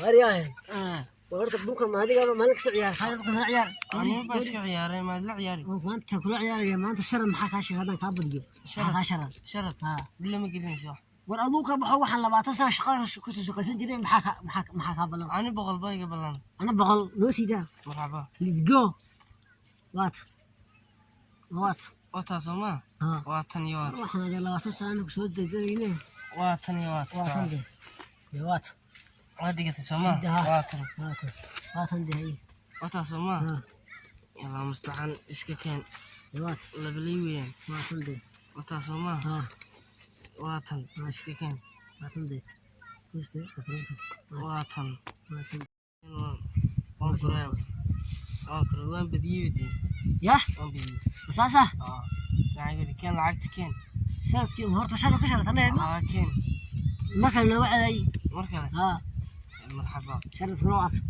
Waaryahay, war horta bunka ma adiga maalin kasta ciyaar, xaaja bunka nala ciyaar. Aniga baa iska ciyaaray, maad la ciyaari. Maanta kula ciyaaraya. Maanta sharad maxaa kaa shiran haddaan kaa badiyo? Maxaa kaa sharan? Sharad? Haa. Bila ma gelinayso wax. War aduu ka baxo, waxaan 20 sano shaqada kusoo shaqaysan jiray. Maxaa kaa ballan? Ani 100 baa iga ballan. Ana 100 noo siidaa. Marxaba. Let's go, waat waat. Waa taa soo maa? Haa. Waa tan iyo waat. Waxaan agaa 20 sano anagu soo degdegayne. Waa tan iyo waat. Waa tan de dee, waat. Waa digatay soo maa? Haa. Waa tan. Waa tan, waa tan de, haye. Waa taa soo maa? Haa. Yallaa mustacaan, iska keen. Dee waat. Labalay weeyaan. Waa tan de. Waa taa soo maa? Haa. Waa tan, iska keen. Waa tan de. Kursi, kursi. Waa tan. Waa tan. Waan kuraa, waan kuray, waan badiyey dee. Yah. Waan badiyey. Masaasa? Aa, maxaa yidhi? Keen lacagta, keen. Sharadkii horta sharad ka sharatanay. Haa, keen. Marka looga ceday. Mar kale. Haa. Marxaba. Sharadkuna waa kan.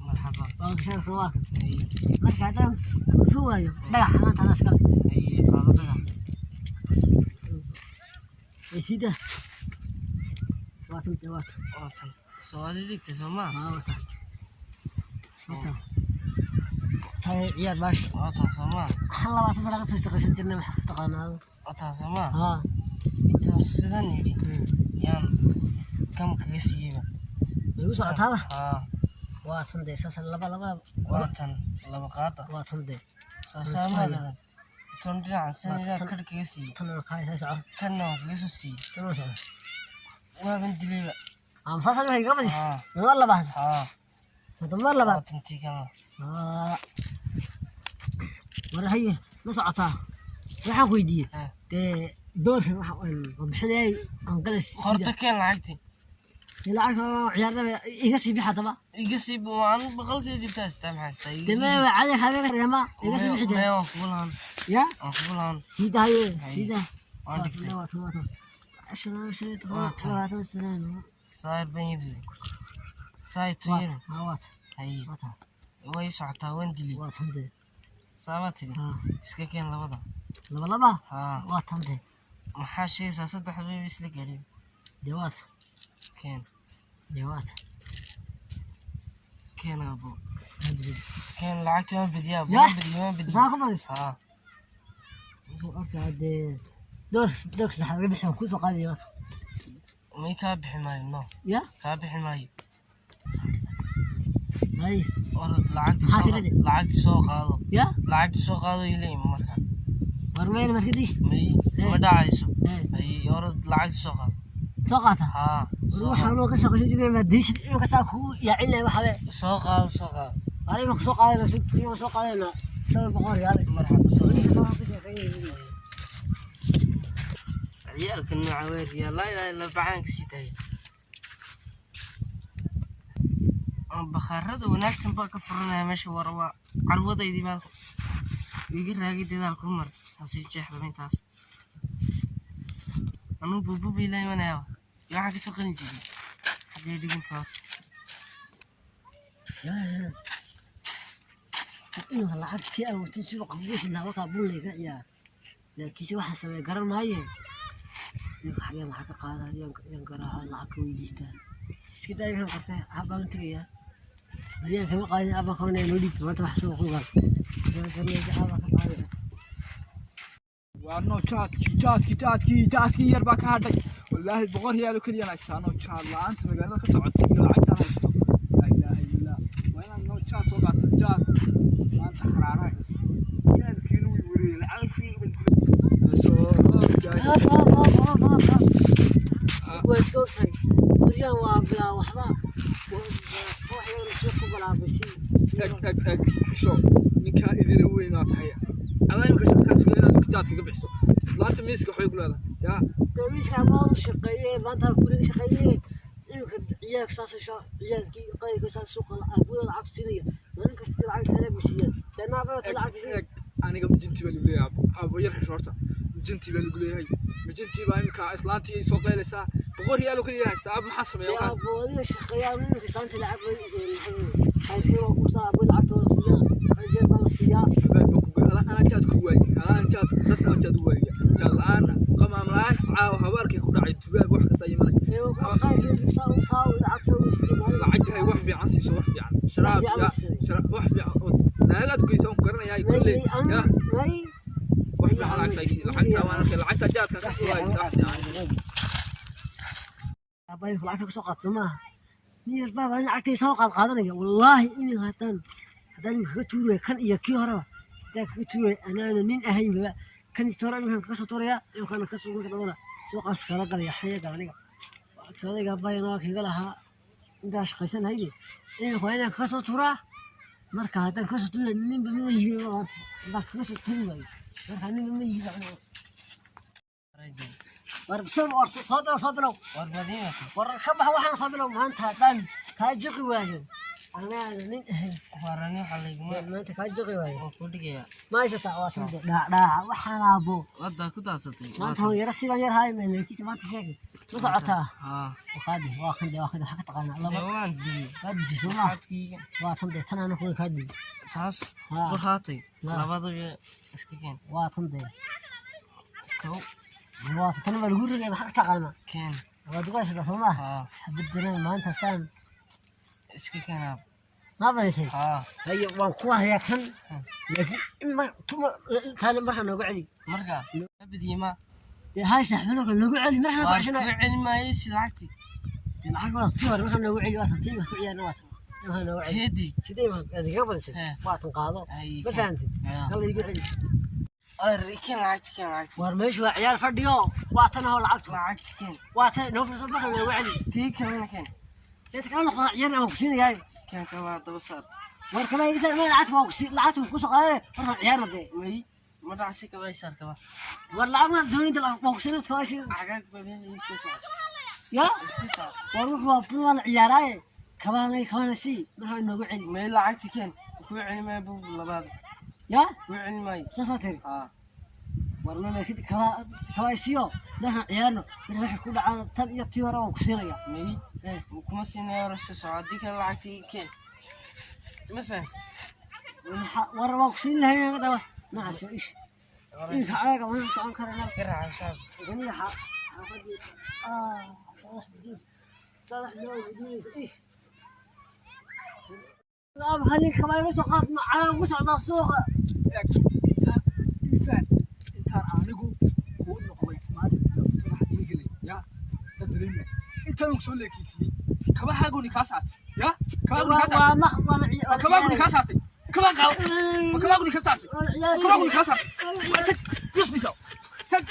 Marxaba. Waa sharadkuna waa kan. Haye. Marka haddaan ku waayo dhagax maanta anaa iskale. Haye, qaado dhagax. Ay sida waa tan dee, waa tan. Waa tan soo waad dhigtay soo maa? Haa, waa tan, waa tan. Tan ciyaar baash. Waa taa soo maa? Waxaan 20 sano ka soo shaqaysan jirnay, maxaa ku taqaanaa? Waa taa soo maa? Haa. Intaan sidan yidhi yaan kam kaga siiyeyba. Way u socotaaba. Haa. Waa tan dee, saas laba laba. Waa tan, laba qaada. Waa tan dee. Soo saamaad oran toon dhinacan sidan Waa ilaa tan. Kadh kaga siiyey. Tan waa kaay, saa soco. Kadhna waan kaga soo siiyey. Tan waa soco. Waaban dilayba. Ama saas waxay kaga badis. Haa. Mar labaad. Haa. Hadda mar labaad. Waa tantii kalena. Haa. War haye, ma socotaa? Waxaan ku weydiiyey Haa. Dee doorkan waxa aan bixinayay aan galas. Horta keen lacagtii. Lacagta ciyaarada iga sii bixi haddaba. Iga sii, waan 100kii dhibtaa sitaa, maxaa sitaa? Dee ma caadi habeenka ma iga sii bixi dee. Maya, waan kugu lahan. Ya. Waan kugu lahan. Sii dahaye. Haye. Sii dah. Waan dhigtay. Waa tan, waa tan. 10, 10, Waa tan. 20 sano. Saayir ban yiri, saayir tun waa yiri. Tan, haa, waa tan. Haye. Waa tan. Way socotaa, waan dilay. Waa tan dee. Saabaa tiri. Haa. Iska keen labada. Laba laba. Haa. Waa tan dee. Maxaa sheegaysaa? Saddex bay isla gaadheen. Dee waa tan. Keen. Dee waa tan. Keen aabo, keen lacagta, waan badiyaa aabo. Yah. Waan badiyey, waan badiyey. Maxaa ku badis? Haa. Horta dee doorka saddexaad laga bixi, waan kuu soo qaadaya marka. May, kaa bixi maayo, no. Ya. Kaa bixi maayo. Hay. Orod lacagta. Maxaa Soo tirade? Lacagta soo qaado. Ya. Lacagta soo qaado, ila imo marka. War meel maska diis. May. Eh. Ma dhacayso. Eh. Hay, orod lacagta soo qaado. Soo qaata. Haa. War Soo waxaan qaado. loo ka shaqaysan jiray ma diishid inuu kastaa kugu yaacin lahay waxabe. Soo qaado, soo qaado. War inuu soo qaadayna, inuu soo qaadayna dhowr boqol riyaal. Marxaba, soo qaado. Ciyaalka nooca weeriya, laa ilaaha illa, bacaanka sii daaya. Bakhaarada wanaagsan baa ka furanaya meesha. War waa carwadaydii baa iga raagay, dadaal ku mar hasii jeexdaba intaas. Anuu buububi la imanaya iyo waxaan kasoo qalin jiray xaggee dhigintaas. Inuu lacagtii aan watay suuqa kugu lahaa wakaa bun layga ciyaar, laakiinse waxaan sameeya garan maaye. Ninka xageen lacag ka qaada, yaan garaaca, lacag ka weydiistaa? Iska daa, inaan qarsay abbaan u tegayaa. Baryaan kama qaadin, abbaan kabanaya, noo dhiib maanta wax suuqa ku gal. Abbaan ka qaadaya. Waa no jaadkii, jaadkii, jaadkii, jaadkii yar baa ka hadhay. Wallaahi 100 riyaal oo keliya haystaa. No jaad la'aanta magaalada ka socota iyo lacagtaan haysto, laa ilaaha illaa, waa inaan no jaad soo qaato. Jaad maanta xaraaraha yaalkiina way wareeyay lacagtii. Haaf, haaf, haaf, haaf, haaf, haaf. Waa iska ogtahay baryaan waa bilaa waxba, wax yar suuq ku galaabasi. Eg eg eg, xisho, ninkaa idina weynaa tahay adaa imika shaqaad sugaya inaad imika jaadka ka bixiso. Islaanta miiska waxbay ku leedahay yaa. Miiska ma u shaqeeye maanta, guriga shaqeeye. Imika ciyaalka saas ciyaalkii qayrka saas suuqa abuda lacag siinaya, maalin kasta lacag tale ma siiyaan danaaba eg lacag siin. Eg, aniga mijintii baa lagu leeyahay. Abo, abo, yar xisho horta. Mijintii baa lagu leeyahay, mijintii baa imika islaantii ay soo qaylaysaa. 100 riyaal oo keliya haystaa, ab, maxaa sameeya waxaas? Abo, adiga shaqeeya, imika islaanta lacag qayrkii waa kusaa, abu lacagta waa la siiyaa, qayrkii baa la siiyaa. Abaad ba kuga Anaa jaad ku waayey, anaa jaad dasaan jaad u waayey, jaad la'aana, qamaam la'aan, caawa habaarkay ku dhacay, tubaab wax kasta imanay. Lacagtahay wax fiican siiso, wax fiican, sharaab ya sharaab, wax fiican oo naagaad goysa waan ku garanayaa kulley ya. Wax fiican lacagta sii, lacagta waan arkay, lacagta jaadkan ka waayey, wax fiican. Aabbahay lacagta kasoo qaadsa maaha, nin yar baaba nin lacagtay soo qaad qaadanaya. Wallaahi imin haddaan iminka kaga tuuraya kan iyo kii horeba, haddaan kaga tuuraya anaana nin ahaynbaba. Kan inta hore iminkan kaga soo tuuraya, iminkana kasoo marka dambana suuqaas kala galaya xayaga. Aniga odayga aabbayana waa kaga lahaa intaa shaqaysan lahayde, iminka waa inaan kaga soo tuuraa. Marka haddaan kaga soo tuuraya, ninba ma yihiin maanta. Haddaan kaga soo tuuri waayo, marka ninba ma yihiin. War soo soo bilow, soo bilow. War badiinaysa. War ka bax waxaan, soo bilow. Maanta haddaan kaa jiqi waayo, anaana nin ahayn. Warani waxaa layguma Maanta kaa jiqi waayo. Waa ku dhigayaa. Ma haysataa? Waa sida dhaacdhaaca waxaan, aabo. Waddaa ku daadsatay. Maanta hon yara siban yar haay, laakiinse maanta sheegi ma socotaa. Haa. Kaadi waa kan, waa kan, waxaa ka taqaanaa laba. Dee waan dilay. Kaa disay soo maaha? Xadkiyga. Waa tan dee, tan ana kuwa kaa dili. Taas. Haa. Burhaatay. Haa. Labadaba iska keen. Waa tan dee. Kow. Waa tan baa lagu rigay, maxaa ka taqaanaa? Keen. Waad ugu haysataa soo maaha? Haa. Xabadana maanta saan. Iska keen, aab. Ma badisay? Haa. Haye, waan ku hayaa kan, laakiin in tuma taana markaa nooga celi. Marka badiyey ma. Dee hay saaxiibano kale noogu celi markaa. Waar ku ku ceshanaya. celi maayo si lacagtii. Dee lacag waa tii hore, markaa noogu celi. Waa tan tii ku ciyaarna, waa tan markaa noogu celi. Teedii. Sidee ma adiga badisay? Hee. Waa tan, qaado. Hay. Ma fahamtid? Haa. Kala igu celi. Ar keen lacagti, keen lacagti. War meeshu waa ciyaar fadhiyo, waa tan hoo lacagtu. Lacagti keen. Waa tan, noo fursad, markaa noogu celi. Tii kalena keen. Dee kala noqda ciyaar aan ku siinayaay. Keen kala daba saar. War kala iga saar, lacagta waa ku siin, lacagta ku soo qaaday markaan ciyaarna dee. May ma dhacsi kaba saar kaba. War lacag ma dooninta, lacag waa ku siin, kaba siin. Cagaag baa iska saar. Ya. Iska saar. War wuxuu waa bun, waa la ciyaaraaye, kabana kabana sii, markaa noogu celi. May, lacagti keen, ku celi maayo bug labaad. Ya. Ku celi maayo. Saasaa tiri? Haa. War ma kaba kaba isiyo, markaan ciyaarno mar waxay ku dhacaan tan iyo tii hore waan ku siinaya. May, kuma siinayo, hore soo soco, haddii kale lacagti keen, ma fahamtid? War waan ku siin lahay dawa nacas ish inka adaga waan socon karana. Iska raaca shaab. Ganiga xaafadii ah 3 bilood, 3 bilood ish. Ab khali kaba iga soo qaad, macaan ku socdaa suuqa. Eeg, intaan ifaan, intaan anigu kuu noqday maanta nafta wax ii gelay ya dad dareemaya intaan ku soo leekeysiiyey, kabahaaguni kaa saartay ya, kabahaaguni kaa waa saartay. maq waa la Ma kabahaaguni kaa saartay? Kabaa qaado, ma kabahaaguni kaa saartay? Ma kabahaaguni kaa saartay? Tag yusbisa, tag.